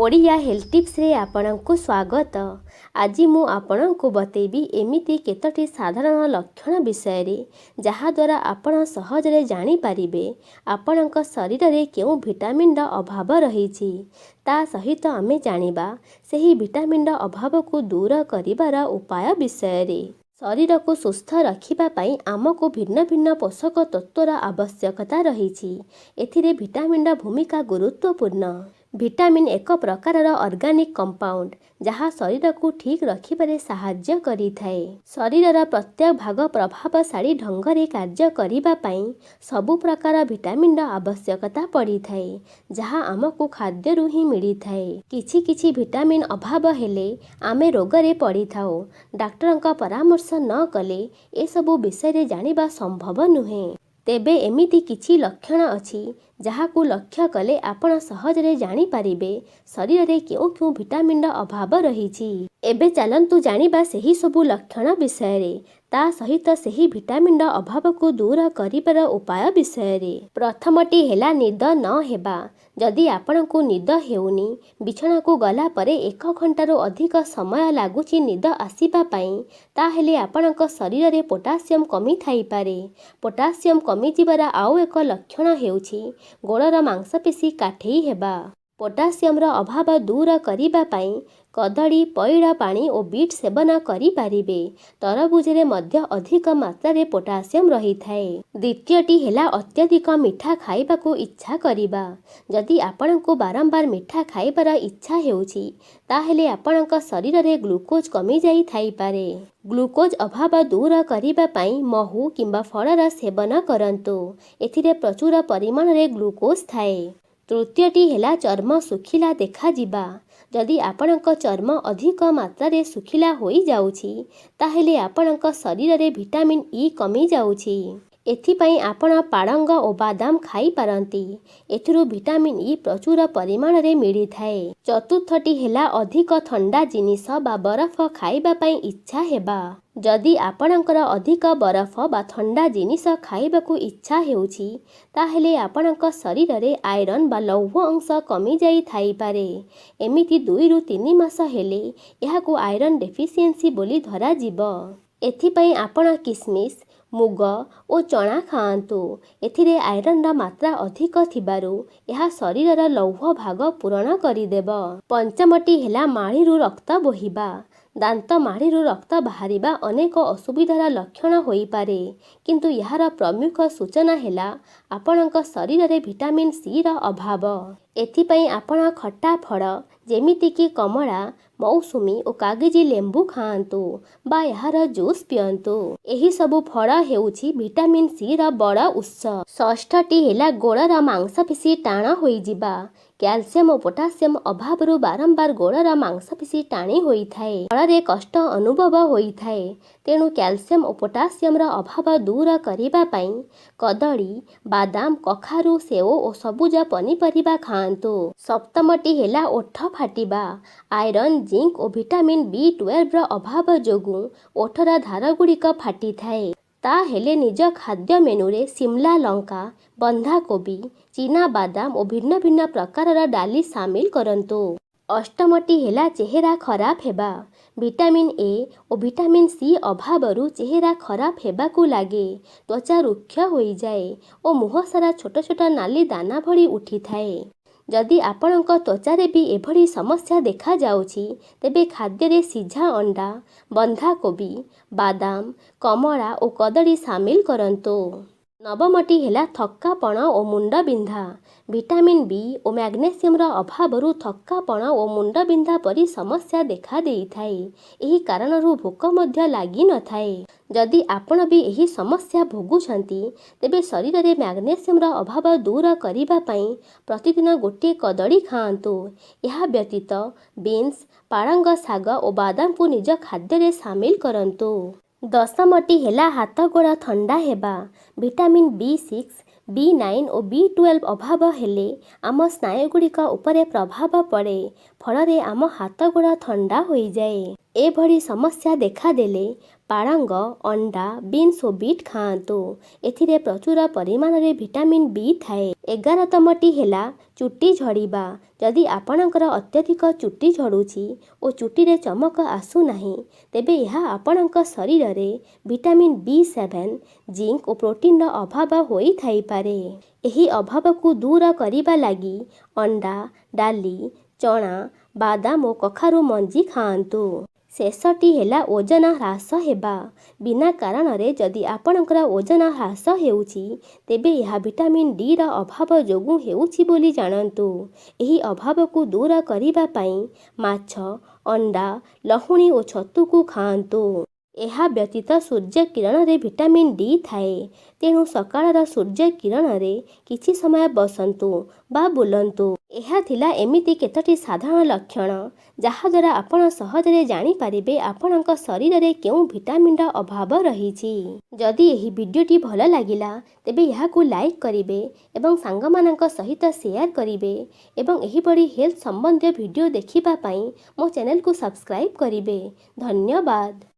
Odia health ଟିପ୍ସରେ ଆପଣଙ୍କୁ ସ୍ୱାଗତ। ଆଜି ମୁଁ ଆପଣଙ୍କୁ ବତେଇବି ଏମିତି କେତୋଟି ସାଧାରଣ ଲକ୍ଷଣ ବିଷୟରେ, ଯାହାଦ୍ୱାରା ଆପଣ ସହଜରେ ଜାଣିପାରିବେ ଆପଣଙ୍କ ଶରୀରରେ କେଉଁ ଭିଟାମିନ୍ର ଅଭାବ ରହିଛି। ତା ସହିତ ଆମେ ଜାଣିବା ସେହି ଭିଟାମିନ୍ର ଅଭାବକୁ ଦୂର କରିବାର ଉପାୟ ବିଷୟରେ। ଶରୀରକୁ ସୁସ୍ଥ ରଖିବା ପାଇଁ ଆମକୁ ଭିନ୍ନ ଭିନ୍ନ ପୋଷକ ତତ୍ତ୍ୱର ଆବଶ୍ୟକତା ରହିଛି। ଏଥିରେ ଭିଟାମିନ୍ର ଭୂମିକା ଗୁରୁତ୍ୱପୂର୍ଣ୍ଣ। ଭିଟାମିନ୍ ଏକ ପ୍ରକାରର ଅର୍ଗାନିକ୍ କମ୍ପାଉଣ୍ଡ, ଯାହା ଶରୀରକୁ ଠିକ୍ ରଖିବାରେ ସାହାଯ୍ୟ କରିଥାଏ। ଶରୀରର ପ୍ରତ୍ୟେକ ଭାଗ ପ୍ରଭାବଶାଳୀ ଢଙ୍ଗରେ କାର୍ଯ୍ୟ କରିବା ପାଇଁ ସବୁ ପ୍ରକାର ଭିଟାମିନ୍ର ଆବଶ୍ୟକତା ପଡ଼ିଥାଏ, ଯାହା ଆମକୁ ଖାଦ୍ୟରୁ ହିଁ ମିଳିଥାଏ। କିଛି କିଛି ଭିଟାମିନ୍ ଅଭାବ ହେଲେ ଆମେ ରୋଗରେ ପଡ଼ିଥାଉ। ଡାକ୍ତରଙ୍କ ପରାମର୍ଶ ନ କଲେ ଏସବୁ ବିଷୟରେ ଜାଣିବା ସମ୍ଭବ ନୁହେଁ। ତେବେ ଏମିତି କିଛି ଲକ୍ଷଣ ଅଛି, ଯାହାକୁ ଲକ୍ଷ୍ୟ କଲେ ଆପଣ ସହଜରେ ଜାଣିପାରିବେ ଶରୀରରେ କେଉଁ କେଉଁ ଭିଟାମିନ୍ର ଅଭାବ ରହିଛି। ଏବେ ଚାଲନ୍ତୁ ଜାଣିବା ସେହି ସବୁ ଲକ୍ଷଣ ବିଷୟରେ, ତା ସହିତ ସେହି ଭିଟାମିନ୍ର ଅଭାବକୁ ଦୂର କରିବାର ଉପାୟ ବିଷୟରେ। ପ୍ରଥମଟି ହେଲା ନିଦ ନ ହେବା। ଯଦି ଆପଣଙ୍କୁ ନିଦ ହେଉନି, ବିଛଣାକୁ ଗଲା ପରେ ଏକ ଘଣ୍ଟାରୁ ଅଧିକ ସମୟ ଲାଗୁଛି ନିଦ ଆସିବା ପାଇଁ, ତାହେଲେ ଆପଣଙ୍କ ଶରୀରରେ ପୋଟାସିୟମ୍ କମି ଥାଇପାରେ। ପୋଟାସିୟମ୍ କମିଯିବାର ଆଉ ଏକ ଲକ୍ଷଣ ହେଉଛି ଗୋଡ଼ର ମାଂସପେଶୀ କାଠେଇ ହେବା। ପୋଟାସିୟମର ଅଭାବ ଦୂର କରିବା ପାଇଁ କଦଳୀ, ପଇଡ଼ ପାଣି ଓ ବିଟ୍ ସେବନ କରିପାରିବେ। ତରଭୁଜରେ ମଧ୍ୟ ଅଧିକ ମାତ୍ରାରେ ପୋଟାସିୟମ୍ ରହିଥାଏ। ଦ୍ୱିତୀୟଟି ହେଲା ଅତ୍ୟଧିକ ମିଠା ଖାଇବାକୁ ଇଚ୍ଛା କରିବା। ଯଦି ଆପଣଙ୍କୁ ବାରମ୍ବାର ମିଠା ଖାଇବାର ଇଚ୍ଛା ହେଉଛି, ତାହେଲେ ଆପଣଙ୍କ ଶରୀରରେ ଗ୍ଲୁକୋଜ୍ କମିଯାଇଥାଇପାରେ। ଗ୍ଲୁକୋଜ୍ ଅଭାବ ଦୂର କରିବା ପାଇଁ ମହୁ କିମ୍ବା ଫଳର ସେବନ କରନ୍ତୁ। ଏଥିରେ ପ୍ରଚୁର ପରିମାଣରେ ଗ୍ଲୁକୋଜ୍ ଥାଏ। ତୃତୀୟଟି ହେଲା ଚର୍ମ ଶୁଖିଲା ଦେଖାଯିବା। ଯଦି ଆପଣଙ୍କ ଚର୍ମ ଅଧିକ ମାତ୍ରାରେ ଶୁଖିଲା ହୋଇଯାଉଛି, ତାହେଲେ ଆପଣଙ୍କ ଶରୀରରେ ଭିଟାମିନ୍ ଇ କମିଯାଉଛି। ଏଥିପାଇଁ ଆପଣ ପାଳଙ୍ଗ ଓ ବାଦାମ ଖାଇପାରନ୍ତି। ଏଥିରୁ ଭିଟାମିନ୍ ଇ ପ୍ରଚୁର ପରିମାଣରେ ମିଳିଥାଏ। ଚତୁର୍ଥଟି ହେଲା ଅଧିକ ଥଣ୍ଡା ଜିନିଷ ବା ବରଫ ଖାଇବା ପାଇଁ ଇଚ୍ଛା ହେବା। ଯଦି ଆପଣଙ୍କର ଅଧିକ ବରଫ ବା ଥଣ୍ଡା ଜିନିଷ ଖାଇବାକୁ ଇଚ୍ଛା ହେଉଛି, ତାହେଲେ ଆପଣଙ୍କ ଶରୀରରେ ଆଇରନ୍ ବା ଲୌହ ଅଂଶ କମିଯାଇଥାଇପାରେ। ଏମିତି 2ରୁ 3 ମାସ ହେଲେ ଏହାକୁ ଆଇରନ୍ ଡେଫିସିଏନ୍ସି ବୋଲି ଧରାଯିବ। ଏଥିପାଇଁ ଆପଣ କିସମିସ୍, ମୁଗ ଓ ଚଣା ଖାଆନ୍ତୁ। ଏଥିରେ ଆଇରନ୍ର ମାତ୍ରା ଅଧିକ ଥିବାରୁ ଏହା ଶରୀରର ଲୌହ ଭାଗ ପୂରଣ କରିଦେବ। ପଞ୍ଚମଟି ହେଲା ମାଢ଼ିରୁ ରକ୍ତ ବୋହିବା। ଦାନ୍ତ ମାଢ଼ିରୁ ରକ୍ତ ବାହାରିବା ଅନେକ ଅସୁବିଧାର ଲକ୍ଷଣ ହୋଇପାରେ, କିନ୍ତୁ ଏହାର ପ୍ରମୁଖ ସୂଚନା ହେଲା ଆପଣଙ୍କ ଶରୀରରେ ଭିଟାମିନ୍ ସିର ଅଭାବ। ଏଥିପାଇଁ ଆପଣ ଖଟା ଫଳ, ଯେମିତିକି କମଳା, ମୌସୁମୀ ଓ କାଗଜି ଲେମ୍ବୁ ଖାଆନ୍ତୁ ବା ଏହାର ଜୁସ୍ ପିଅନ୍ତୁ। ଏହିସବୁ ଫଳ ହେଉଛି ଭିଟାମିନ୍ ସିର ବଡ଼ ଉତ୍ସ। ଷଷ୍ଠଟି ହେଲା ଗୋଡ଼ର ମାଂସପେଶୀ ଟାଣ ହୋଇଯିବା। କ୍ୟାଲସିୟମ୍ ଓ ପୋଟାସିୟମ୍ ଅଭାବରୁ ବାରମ୍ବାର ଗୋଡ଼ର ମାଂସପେଶୀ ଟାଣି ହୋଇଥାଏ। ଫଳରେ କଷ୍ଟ ଅନୁଭବ ହୋଇଥାଏ। ତେଣୁ କ୍ୟାଲସିୟମ୍ ଓ ପୋଟାସିୟମର ଅଭାବ ଦୂର କରିବା ପାଇଁ କଦଳୀ, ବାଦାମ, କଖାରୁ, ସେଓ ଓ ସବୁଜ ପନିପରିବା ଖାଆନ୍ତୁ। ସପ୍ତମଟି ହେଲା ଓଠ ଫାଟିବା। ଆଇରନ୍, ଜିଙ୍କ ଓ ଭିଟାମିନ୍ ବି 12ର ଅଭାବ ଯୋଗୁଁ ଓଠର ଧାରଗୁଡ଼ିକ ଫାଟିଥାଏ। ତାହେଲେ ନିଜ ଖାଦ୍ୟ ମେନୁରେ ସିମଲା ଲଙ୍କା, ବନ୍ଧାକୋବି, ଚିନାବାଦାମ ଓ ଭିନ୍ନ ଭିନ୍ନ ପ୍ରକାରର ଡାଲି ସାମିଲ କରନ୍ତୁ। ଅଷ୍ଟମଟି ହେଲା ଚେହେରା ଖରାପ ହେବା। Vitamin A O vitamin C ଅଭାବରୁ ଚେହେରା ଖରାପ ହେବାକୁ ଲାଗେ। ତ୍ୱଚା ରୁକ୍ଷ ହୋଇଯାଏ ଓ ମୁହଁ ସାରା ଛୋଟ ଛୋଟ ନାଲି ଦାନା ଭଳି ଉଠିଥାଏ। ଯଦି ଆପଣଙ୍କ ତ୍ୱଚାରେ ବି ଏଭଳି ସମସ୍ୟା ଦେଖାଯାଉଛି, ତେବେ ଖାଦ୍ୟରେ ସିଝା ଅଣ୍ଡା, ବନ୍ଧାକୋବି, ବାଦାମ, କମଳା ଓ କଦଳୀ ସାମିଲ କରନ୍ତୁ। ନବମଟି ହେଲା ଥକ୍କାପଣ ଓ ମୁଣ୍ଡବିନ୍ଧା। ଭିଟାମିନ୍ ବି ଓ ମ୍ୟାଗ୍ନେସିୟମର ଅଭାବରୁ ଥକ୍କାପଣ ଓ ମୁଣ୍ଡବିନ୍ଧା ପରି ସମସ୍ୟା ଦେଖାଦେଇଥାଏ। ଏହି କାରଣରୁ ଭୋକ ମଧ୍ୟ ଲାଗିନଥାଏ। ଯଦି ଆପଣ ବି ଏହି ସମସ୍ୟା ଭୋଗୁଛନ୍ତି, ତେବେ ଶରୀରରେ ମ୍ୟାଗ୍ନେସିୟମର ଅଭାବ ଦୂର କରିବା ପାଇଁ ପ୍ରତିଦିନ ଗୋଟିଏ କଦଳୀ ଖାଆନ୍ତୁ। ଏହା ବ୍ୟତୀତ ବିନ୍ସ, ପାଳଙ୍ଗ ଶାଗ ଓ ବାଦାମକୁ ନିଜ ଖାଦ୍ୟରେ ସାମିଲ କରନ୍ତୁ। ଦଶମଟି ହେଲା ହାତ ଗୋଡ଼ ଥଣ୍ଡା ହେବା। ଭିଟାମିନ୍ ବି 6, ବି 9 ଓ ବି 12 ଅଭାବ ହେଲେ ଆମ ସ୍ନାୟୁଗୁଡ଼ିକ ଉପରେ ପ୍ରଭାବ ପଡ଼େ। ଫଳରେ ଆମ ହାତ ଗୋଡ଼ ଥଣ୍ଡା ହୋଇଯାଏ। ଏଭଳି ସମସ୍ୟା ଦେଖାଦେଲେ ପାଳଙ୍ଗ, ଅଣ୍ଡା, ବିନ୍ସ ଓ ବିଟ୍ ଖାଆନ୍ତୁ। ଏଥିରେ ପ୍ରଚୁର ପରିମାଣରେ ଭିଟାମିନ୍ ବି ଥାଏ। 11ତମଟି ହେଲା ଚୁଟି ଝଡ଼ିବା। ଯଦି ଆପଣଙ୍କର ଅତ୍ୟଧିକ ଚୁଟି ଝଡ଼ୁଛି ଓ ଚୁଟିରେ ଚମକ ଆସୁନାହିଁ, ତେବେ ଏହା ଆପଣଙ୍କ ଶରୀରରେ ଭିଟାମିନ୍ ବି 7, ଜିଙ୍କ ଓ ପ୍ରୋଟିନ୍ର ଅଭାବ ହୋଇଥାଇପାରେ। ଏହି ଅଭାବକୁ ଦୂର କରିବା ଲାଗି ଅଣ୍ଡା, ଡାଲି, ଚଣା, ବାଦାମ ଓ କଖାରୁ ମଞ୍ଜି ଖାଆନ୍ତୁ। ଶେଷଟି ହେଲା ଓଜନ ହ୍ରାସ ହେବା। ବିନା କାରଣରେ ଯଦି ଆପଣଙ୍କର ଓଜନ ହ୍ରାସ ହେଉଛି, ତେବେ ଏହା ଭିଟାମିନ୍ ଡିର ଅଭାବ ଯୋଗୁଁ ହେଉଛି ବୋଲି ଜାଣନ୍ତୁ। ଏହି ଅଭାବକୁ ଦୂର କରିବା ପାଇଁ ମାଛ, ଅଣ୍ଡା, ଲହୁଣୀ ଓ ଛତୁକୁ ଖାଆନ୍ତୁ। ଏହା ବ୍ୟତୀତ ସୂର୍ଯ୍ୟ କିରଣରେ ଭିଟାମିନ୍ ଡି ଥାଏ। ତେଣୁ ସକାଳର ସୂର୍ଯ୍ୟ କିରଣରେ କିଛି ସମୟ ବସନ୍ତୁ ବା ବୁଲନ୍ତୁ। ଏହା ଥିଲା ଏମିତି କେତୋଟି ସାଧାରଣ ଲକ୍ଷଣ, ଯାହାଦ୍ୱାରା ଆପଣ ସହଜରେ ଜାଣିପାରିବେ ଆପଣଙ୍କ ଶରୀରରେ କେଉଁ ଭିଟାମିନ୍ର ଅଭାବ ରହିଛି। ଯଦି ଏହି ଭିଡ଼ିଓଟି ଭଲ ଲାଗିଲା, ତେବେ ଏହାକୁ ଲାଇକ୍ କରିବେ ଏବଂ ସାଙ୍ଗମାନଙ୍କ ସହିତ ସେୟାର କରିବେ ଏବଂ ଏହିଭଳି ହେଲ୍ଥ ସମ୍ବନ୍ଧୀୟ ଭିଡ଼ିଓ ଦେଖିବା ପାଇଁ ମୋ ଚ୍ୟାନେଲକୁ ସବସ୍କ୍ରାଇବ୍ କରିବେ। ଧନ୍ୟବାଦ।